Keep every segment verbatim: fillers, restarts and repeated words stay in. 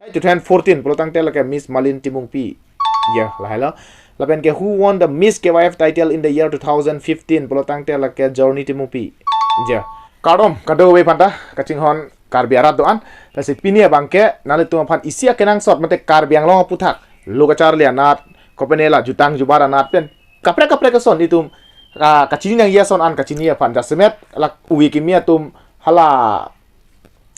Hai, two thousand fourteen pulo tangte lake Miss Malin Timungpi. Ya, lahelo. Lapen ke who won the Miss K Y F title in the year two thousand fifteen pulo tangte lake Journey Timungpi. Ya. Kardom, kadokave aphanta, kachinghon Karbi arat do-an. Lasi pini abangke, nanglitum aphan isi akenangsot mate Karbi Anglong aputhak, lo kacharli anat, kopine la jutang jubar anat pen kaprek kaprek ason itum, ah, kachini nangji ason an kachini aphan jasemet la uwi kimi atum hala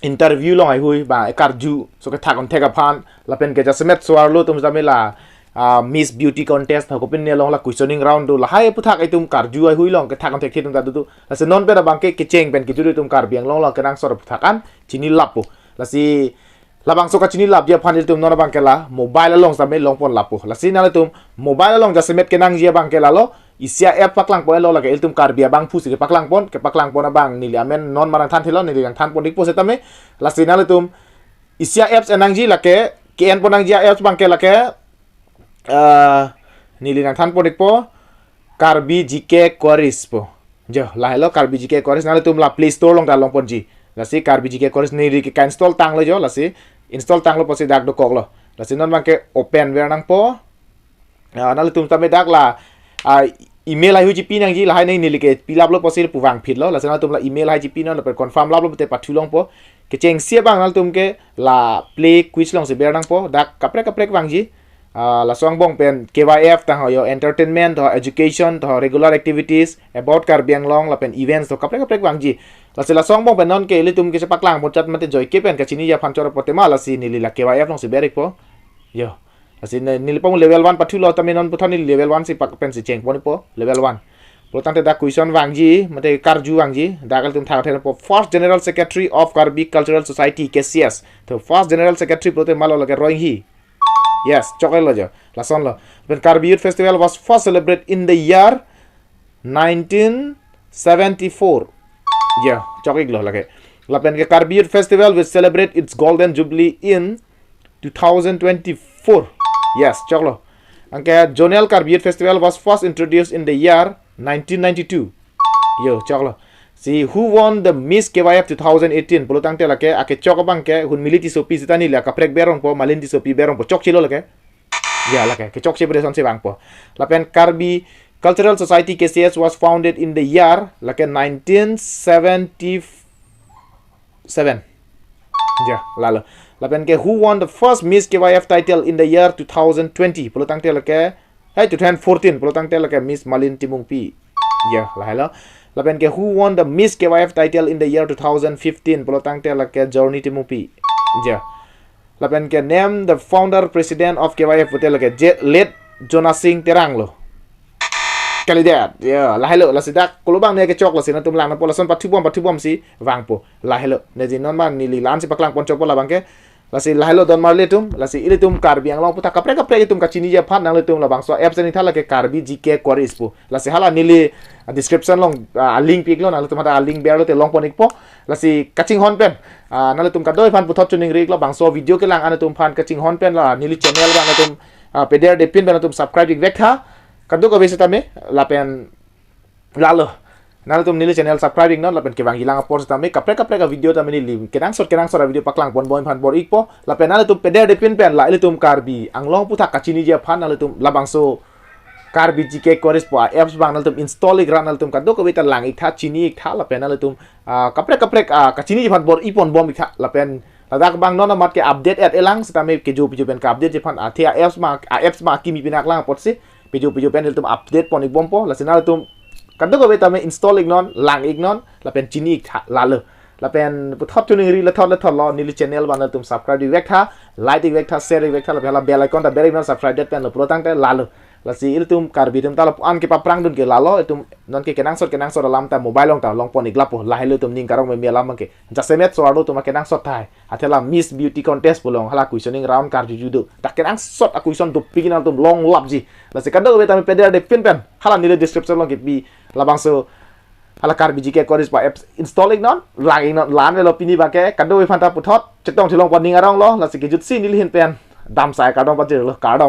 interview along haihui ba ekarju so kethak onthek aphan lapen ke jasemet so-arlo atum sitame la, ah, Miss Beauty Contest ha kopine along la questioning round do, lahai aputhak itum karju haihui along kethak onthek atum ta do do. Lasi non pen abangke kecheng pen kejut itum Karbi Anglong along kenangsot aputhak an chini lapo. Lasi labangso kachini lapji aphan itum non abangke la mobile along sitame longpon lapo. Lasi nanglitum mobile along jasemet kenangji abangke lalo, isi a-app paklangpon lo, lake ilitum Karbi abang pusi kepaklangpon, kepaklangpon abang neli amen non ma nangthan thelo, neli nangthanpon ikpo setame. Lasi nanglitum isi a-apps enangji lake, ke-enpon nangji a-apps abangke lake, ah, neli nangthanpon ikpo, Karbi G K Queries pu. Jo, lahelo Karbi G K Queries, nanglitum la Play Store along ta longponji. Lasi Karbi G K Queries neli ke ka-install tanglo jo, lasi install tanglo pusi dak dokoklo. Lasi non abangke open ver nangpo. Ah, nanglitum tame dak la, ah, email haihui chipi nangji, lahai neli ke pilaplo pusi pu vangphitlo. Lasi nanglitum la email hai chipinon lapen confirm laplo te pathu longpo. Kechengsi abang nanglitum ke la Play Quiz alongsi ver nangpo. Dak kaprek kaprek vangji. Ah, laso angbong pen K Y F tangho, yo entertainment, to education, to regular activities, about Karbi Anglong, lapen events, to kaprek kaprek vangji. Lasi laso angbong pen non ke ilitum ke chepaklangpon chat mate joike pen kachiniji aphan choro pote ma, lasi neli la K Y F alongsi ver ikpo. Yo. Lasi ne-, neli pang level one pathulo tame non puthot neli level one si pak pensi chengpon ikpo, level one. Pulo tangte dak question vangji, mate karju vangji, dak ilitum thak thena po First General Secretary of Karbi Cultural Society, K C S. To First General Secretary pulote malo lake Roing Hi. Yes, choklo jo. Lasonlo. When Karbi Youth Festival was first celebrated in the year nineteen seventy-four. Ya, chok iklo lake. Lapen ke Karbi Youth Festival will celebrate its Golden Jubilee in two thousand twenty-four. Yes, choklo. Anke Zonal Karbi Youth Festival was first introduced in the year nineteen ninety-two. Yo, choklo. Si who won the Miss K Y F two thousand eighteen? Pulo tangte lake, akechok abangke Hunmili Tissopi seta neli kaprek ver nangpo, Malin Tissopi ver nangpo, chokchelo lake. Ya, lake, kechokche pu asonsi vangpo. Lapen Karbi Cultural Society, K C S, was founded in the year, lake, nineteen seventy-seven. Ya, lalo. Lapen ke who won the first Miss K Y F title in the year two thousand twenty? Pulo tangte lake, hai, two thousand fourteen, pulo tangte lake Miss Malin Timungpi. Ya, lahelo. Lapen ke who won the Miss K Y F title in the year two thousand fifteen? Pulo tangte lake Journey Timungpi. Ya. Lapen ke name the founder president of K Y F pulote lake Je-, late Jona Singh Terang lo. Kalidet. Ya, lahelo, lasi dak kolo abang ne kechok, lasi nanglitum lang nangpo, lason pathubom, pathubomsi vangpo. Lahelo. Neji non ma neli la-ansi paklangpon chokpo labangke. Lasi lahelo don marli atum, lasi ilitum Karbi Anglong aputhak kaprek kaprek itum kachiniji aphan nanglitum labangso apps ani thala ke Karbi G K Queries pu. Lasi hala neli, ah, description along, ah, link pi iklo, nanglitum hadak link berlo te longpon ikpo. Lasi kachinghon pen, ah, nanglitum kadokave aphan puthot choningri iklo, bangso video kelang an atum aphan kachinghon pen la neli channel abang atum, ah, pederdepin pen atum subscribe ikvek tha. Kadokave setame lapen lalo. Nanglitum neli channel subscribe iknon lapen kevangji lang apor setame kaprek kaprek a-video tame neli kenangsot kenangsot a-video paklangponbom aphan bor ikpo. Lapen nanglitum pederdepin pen la ilitum Karbi Anglong aputhak kachiniji aphan nanglitum labangso Karbi G K Queries pu a-apps abang nanglitum install ikra, nanglitum kadokave ta lang iktha, chini iktha, lapen nanglitum, ah, kaprek kaprek, ah, kachiniji aphan bor iponbom iktha, lapen ladak abang non amat ke update et elang setame kejo pejo pen ka-update ji aphan athe a-apps ma, a-apps ma kimi pinak lang apotsi pejo pejo pen ilitum update pon ikbompo, lasi nanglitum kadokave tame install iknon, lang iknon, lapen chini iktha, lalo. Lapen puthot choningri lethot lethot lo, neli channel abang nanglitum subscribe ikvek tha, like ikvek tha, share ikvek tha, lapen hala bell icon ta ber iknon, subscribe det pen lo, pulo tangte lalo. Lasi ilitum Karbi atum ta lapu-an kepaprangdun ke lalo, itum non ke kenangsot kenangsot alam ta mobile along ta longpon ik lapu, lahelo itum ning karong meme alam ke. Jasemet so-arlo atum kenangsot tahai. Athe la Miss Beauty Contest pu along hala questioning round karjuju do. Dak kenangsot a-question dopik nanglitum longlapji. Lasi kadokave tame pederdepin pen hala neli description along kepi labangso hala Karbi G K Queries pu a-apps install iknon, lang iknon, la-an avelo pini abangke, kadokave aphanta puthot chetong chelong pon ning arong lo, lasi kejutsi neli ahin pen damsai kardom pajirlo, kardom.